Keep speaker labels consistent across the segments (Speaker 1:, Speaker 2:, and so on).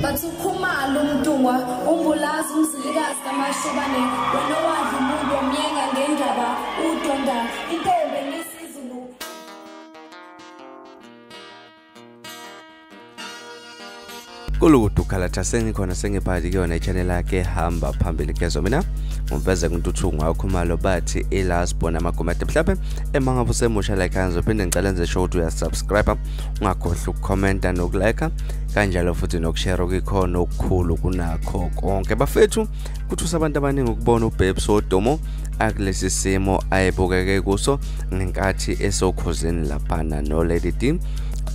Speaker 1: Bathi ukhumalo umntungwa umbulazi umzilikazi kaMashobane wena owadla umuntu omyenga ngendaba udonda intombi ngesizulu.
Speaker 2: Kulukudu khalatha sengikhona sengiphakathi kuyona i-channel yakhe hamba phambili kezo mina ngiveze kuNtuthu Khumalo bathi i-last born amagumede. Mhlawumbe emangabe usemusha like ngizophinde ngicela nje show ukuthi uyasubscribe, ungakhohlwa ukukhomenta nokulike kanjalo futhi nokushare okukhona okukhulu kunakho konke. Bafethu, kuthusa abantu abaningi ukubona uBabes Wodumo akulesi simo ayebukeke kuso ngenkathi esokhozini laphana no Lady D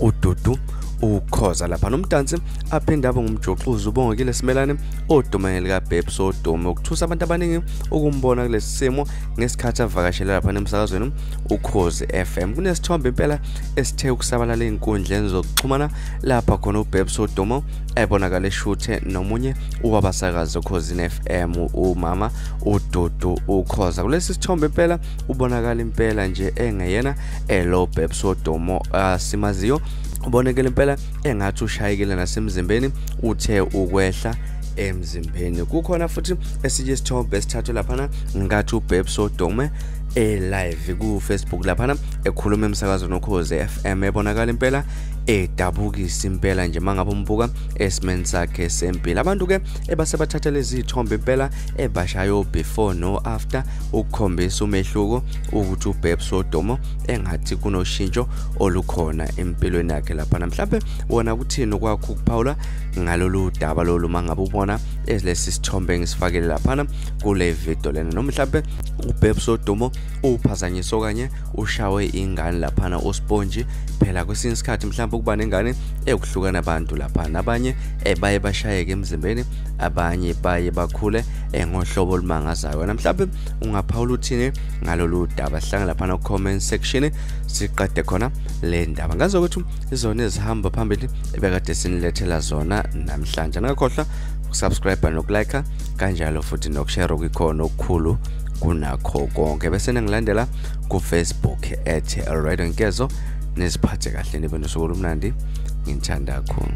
Speaker 2: uDudu uKhoza lapha nomdansi aphinde abe ngumjuxuzo uBongekile Simelane odume likaBabes Wodumo. Ukuthusa abantu abaningi ukumbona kulesi simo ngesikhathi avakashela lapha emsakazweni Ukhozi FM. Kunesithombe impela esithe ukusabalala ey'nkundleni zokuxhumana lapha khona uBabes Wodumo ebonakala eshuthe nomunye wabasakazi Ukhozini FM umama uDudu uKhoza. Kulesi sithombe impela ubonakala impela nje engeyena elo Babes Wodumo simaziyo. Ubonekele impela engathi ushayekile nasemzimbeni, uthe ukwehla emzimbeni. Kukhona futhi esinye isithombe esithathwe laphana ngathi uBabes Wodumo e-live ku-Facebook laphana ekhuluma emsakazweni Ukhozi FM, ebonakala impela edabukisa impela nje mangabe umbuka esimeni sakhe sempilo. Abantu ke ebase bathatha lezi zithombe impela ebashayo before no after ukukhombisa umehluko ukuthi uBabes Wodumo engathi kunoshintsho olukhona empilweni yakhe laphana. Mhlawumbe wona kuthini kwakho ukuphawula ngalolu daba lolu mangabe ubona lesi sithombe ngisifakele laphana kule video lena, noma mhlawumbe uBabes Wodumo uphazanyiswa okanye ushawe ingane laphana usponge. Phela kwesinye isikhathi mhlawumbe ukuba nengane ekuhlukana abantu laphana, abanye baye bashayeke emzimbeni, abanye baye bakhule ngohlobo olumangazayo. Wena mhlawumbe ungaphawula uthini ngalolu daba? Sihlangana laphana ku-comment section siqede khona le ndaba. Ngazi ukuthi izona ezihamba phambili ebekade sinilethela zona namhlanje. Ningakhohlwa ukusubscribe nokulike kanjalo futhi nokushare okukhona okukhulu kunakho konke, bese ningilandela ku-Facebook @RadioNkezo. Niziphathe kahle, nibe nosuku olumnandi. Ngithanda kakhulu.